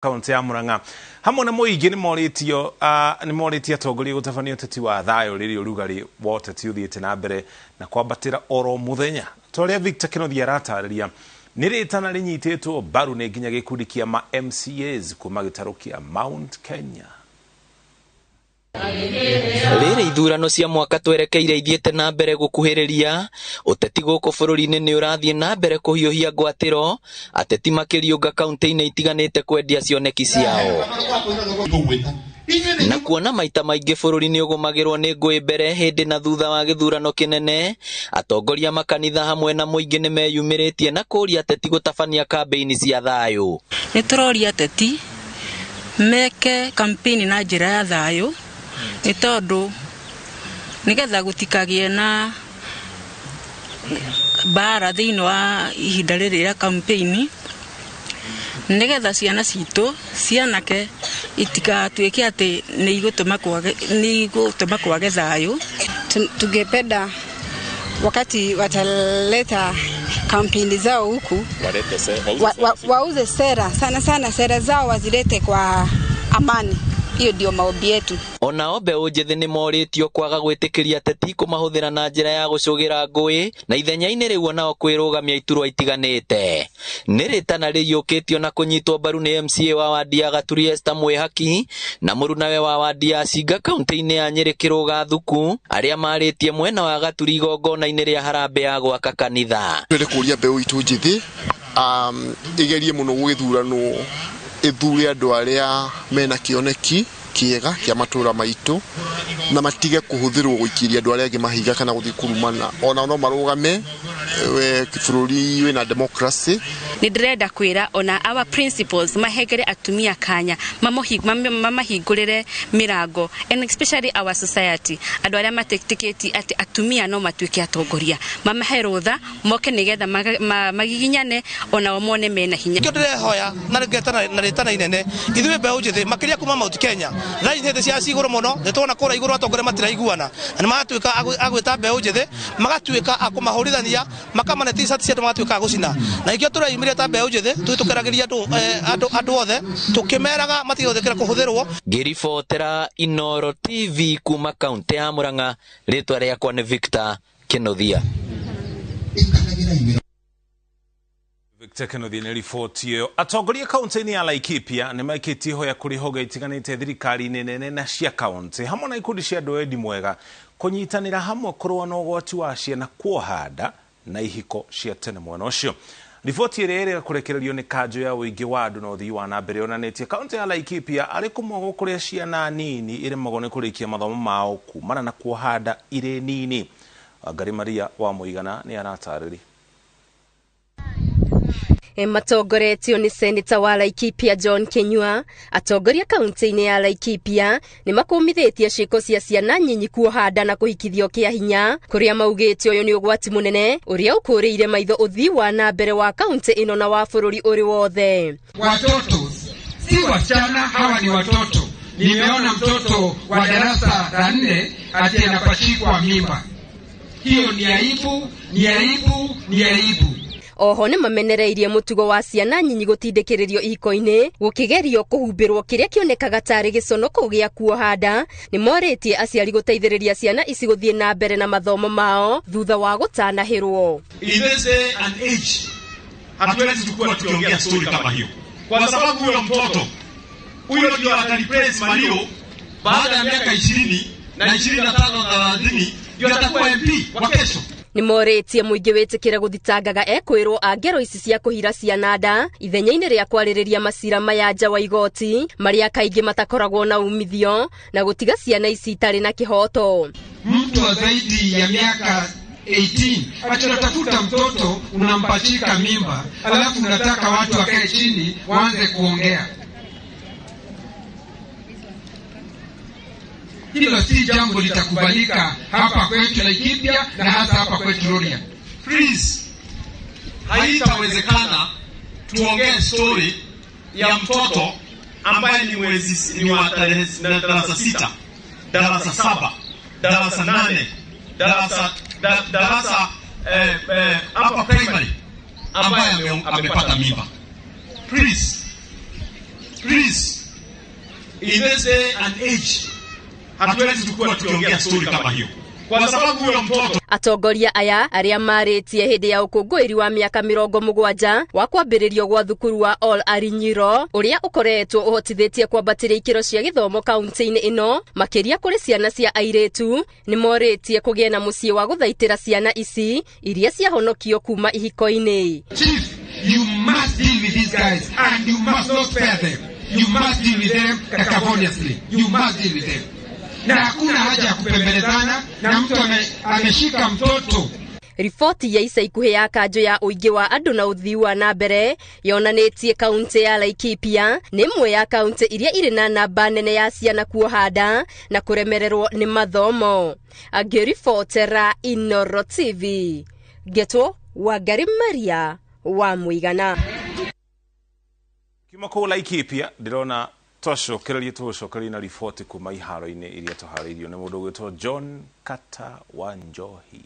Kaunti ya Murang'a hamwe na muingi ni moritio atongoria gutabania uteti wa thayo riri urugari wa uteti uthiite na mbere na kwambatira oro muthenya toria Victor Kinothia aratariria ni ritana rinyititwo mbaru ni nginya gikundi kia ma MCAs kuma gitaru kia Mount Kenya. Rĩrĩ ithurano cia mwaka twerekeire ithiĩte na mbere gũkuhĩrĩria ũteti gũkũ bũrũri-inĩ nĩ ũrathiĩ na mbere kũhiũhia ngwatĩro ateti makĩriũnga kaunti-inĩ itiganĩte kwendia cioneki ciao na kuona maita maingĩ bũrũri nĩ ũgũmagĩrwo nĩ ngũĩ mbere hĩndĩ na thutha wa gĩthurano kĩnene atongoria makanitha hamwe na mũingĩ nĩ meyumĩrĩtie na kũũria ateti gũtabania kambĩini cia thayũ. Nĩ tũroria ateti meke kampeni na njĩra ya thayũ nĩ tondũ nĩgetha gũtikagie na mbara thĩinĩ wa ihinda rĩrĩ rĩa kampeni nĩgetha ciana citũ cianake itigatuĩke atĩ nĩ igũtũma kwage thayũ. Tungependa wakati wataleta kampeni zao huku wauze sera sana sana, sera zao wazilete kwa amani. Hiyo ndio maombi yetu. Onao mbeũ njĩthĩ nĩ morĩtio kwaga gwĩtĩkĩria ateti kũmahũthĩra na njĩra ya gũcũgĩra ngũĩ na ithenya-inĩ rĩu onao kwĩrũgamia iturwa itiganĩte. Nĩ rĩtana rĩiyũkĩtio na kũnyitwo mbaru nĩ MCA wa wadi ya Gaturi Esther Mwĩhaki na mũrunawe wa wadi ya Cinga kaunti-inĩ ya Nyĩrĩ Kĩrũga Thuku arĩa marĩtie mwena wa Gaturi igongona-inĩ rĩa harambee ya gwaka kanitha. Twende kũria mbeũ itũ njĩthĩ igerie mũno gũgĩthuranwo ithure andũ arĩa mena kĩoneki kĩega kĩa matũra maitũ na matige kũhũthĩrwo gũikiria andũ arĩa angĩ mahiga kana gũthiĩ kũrumana ona no marũgame bũrũri wĩna democracy. Nĩ ndĩrenda kwĩra ona our principles mahengere atumia kanya mamahingũrĩre mĩrango and especially our society andũ arĩa matetĩkĩtie atĩ atumia no matuĩke atongoria mamahe rũtha moke nĩgetha magiginyane ona mone mena hinya. Kĩo ndĩrehoya na rĩgetana na rĩtana inene ithuĩ mbeũ njĩthĩ makĩria kuma Mount Kenya thaa ici nĩ cia cigũrũ mũno nĩ tuona kũrĩa igũrũ atongoria matiraiguana na nĩ magatuĩka agwĩta mbeũ njĩthĩ magatuĩka a kũmahũrithania makamane t-shirt cia andũ magatuĩka a gũcina na ikĩo tũreyumĩria ta mbeũ njĩthĩ tũgĩtũkeragĩria andũ othe tũkĩmeraga matigũthĩkĩra kũhũthĩrwo. Ngĩribotera Inooro TV kuma kaunti ya Murang'a, rĩtwa rĩakwa nĩ Victor Kinothia. Victor Kinothia nĩ riboti ĩyo. Atongoria kaunti-inĩ ya Laikipia nĩ maikĩtie ihoya kũrĩ honge itiganĩte thirikari-inĩ nene na cia kaunti hamwe na ikundi cia andũ wendi mwega kũnyitanĩra hamwe kũrũa na ũgwati wa ciana kuoha nda na ihiko cia tene mwena ũcio. Riboti ĩrĩa ĩrĩa kũrekererio nĩ kanjũ ya ũingĩ wa andũ na ũthii wa na mbere yonanĩtie kaunti ya Laikipia arĩ kũmwe kũrĩa ciana nini iremagwo nĩ kũrĩkia mathomo mao kumana na kuoha nda irĩ nini. Wangari Maria wa Mũigana nĩ aratarĩria. Matongoretio nĩ seneta wa Laikipia John Kinyua atongoria kaunti-inĩ ya Laikipia nĩ makũmithĩtie ciĩko cia ciana nyinyi kuoha nda na kũhikithio kĩa hinya kũrĩa maugĩte ũyũ nĩ ũgwati mũnene ũrĩa ũkũrĩire maitho ũthii wa na mbere wa kaunti ĩno na wa bũrũri ũrĩ wothe. Watoto si wasichana, hawa ni watoto. Nimeona mtoto wa darasa la 4 ati anapachikwa mimba. Hiyo ni aibu, ni aibu, ni aibu. Oho nĩ mamenereirie mũtugo wa ciana nyinyi gũtindĩkĩrĩrio ihiko-inĩ gũkĩgerio kũhumbĩrwo kĩrĩa kĩonekaga tarĩ gĩconoko gĩa kuoha nda. Nĩ morĩtie aciari gũteithĩrĩria ciana ici gũthiĩ na mbere na mathomo mao thutha wa gũtanahĩrwo. In this day and age hatuwezi tukua tukiongea story kama hiyo kwa sababu huyo mtoto huyo ndio atareplace Mario baada ya miaka 20 na 25 na 30 ndio atakuwa MP wa kesho. Nĩ morĩtie mũingĩ wĩtĩkĩre gũthitangaga ekwĩrwo a ngero ici cia kũhira ciana nda ithenya-inĩ rĩa kwarĩrĩria macira maya nja wa igoti marĩa kaingĩ matakoragwo na umithio na gũtiga ciana ici itarĩ na kĩhoto. Mtu wa zaidi ya miaka 18 atunatafuta mtoto unampachika mimba alafu unataka watu wakae chini waanze kuongea. Hilo si jambo litakubalika hapa kwetu Laikipia na hasa hapa kwetu Rorya. Please, haitawezekana tuongee story ya mtoto ambaye ni mwezi ni wa darasa 6, darasa 7, darasa 8, darasa upper primary ambaye amepata mimba. Please, Please, in this day and age, hatuwezi tukua tukiongea story kama hiyo kwa sababu huyo mtoto. Atongoria aya arĩa marĩtie hĩndĩ ya ũkũngũĩri wa mĩaka 70 wa kwambĩrĩrio gwa thukuru wa Ol Arinyiro, ũrĩa ũkoretwo ũhotithĩtie kwambatĩria ikĩro cia gĩthomo kaunti-inĩ ĩno, makĩria kũrĩ ciana cia airĩtu, nĩ morĩtie kũgĩe na mũciĩ wa gũthaitĩra ciana ici iria ciahonokio kuma ihiko-inĩ. Chief, you must deal with these guys and you must not spare them. You must deal with them cacophoniously. You must deal with them. Na hakuna haja ya kupembelezana na mtu ameshika mtoto. Riboti ya ica ikuhĩ ya kanjũ ya ũingĩ wa andũ na ũthii wa na mbere yonanĩtie kaunti ya Laikipia nĩ ĩmwe ya kaunti iria irĩ na namba nene ya ciana kuoha nda na kũremererwo nĩ mathomo. Angĩribotera Inoro TV, Ngetwo Wangari Maria wa Mũigana. Kiuma kũu Laikipia ndĩrona twacokererie tũgũcokererie na riboti kuma iharo-inĩ iria tũharĩirio nĩ mũndũ ũgwĩtwo John Kata wa Njohi.